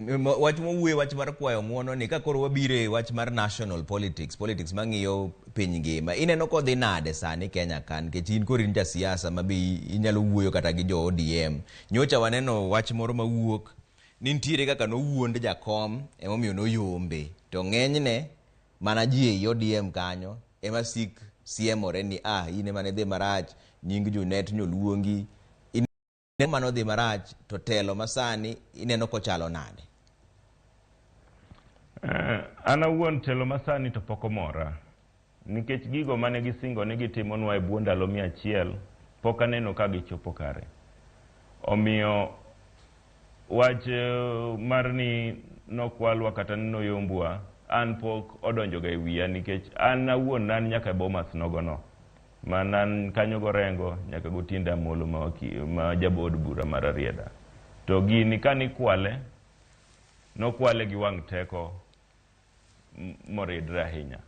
Wach mowuoye, wach mar kwayo ng'uono ni, ka koro wabiro e wach mar national politics, politics mang'iyo piny ngima, ineno kodhi nade sani Kenya ka? Nikech in koro in jasiasa ma be inyalo wuoyo kata gi jo ODM. Nyocha waneno wach moro mawuok ni nitiere kaka nowuond jakom, emomiyo noyombe, to ng'enyne mana ji ei ODM kanyo ema sik siemore ni in ema ne dhi marach, nying Junet nyoluongi ineno mano dhi marach. To telo masani ineno kochalo nade? An awuon telo masani to pok omora nikech gigo mane gisingo ni gitimonwa e bwo ndalo 100 pok aneno ka gichopo kare. Omiyo wach mar ni nokwalwa kata ni noyombwa an pok odonjoga e wiya, nikech an awuon nan nyaka e Bomas nogono ma nan kanyo gorengo nyaka gotiende Amolo ma jaod bura mar Rarieda. To gini kanikwale, nokwale gi wang' teko moridre ahinya.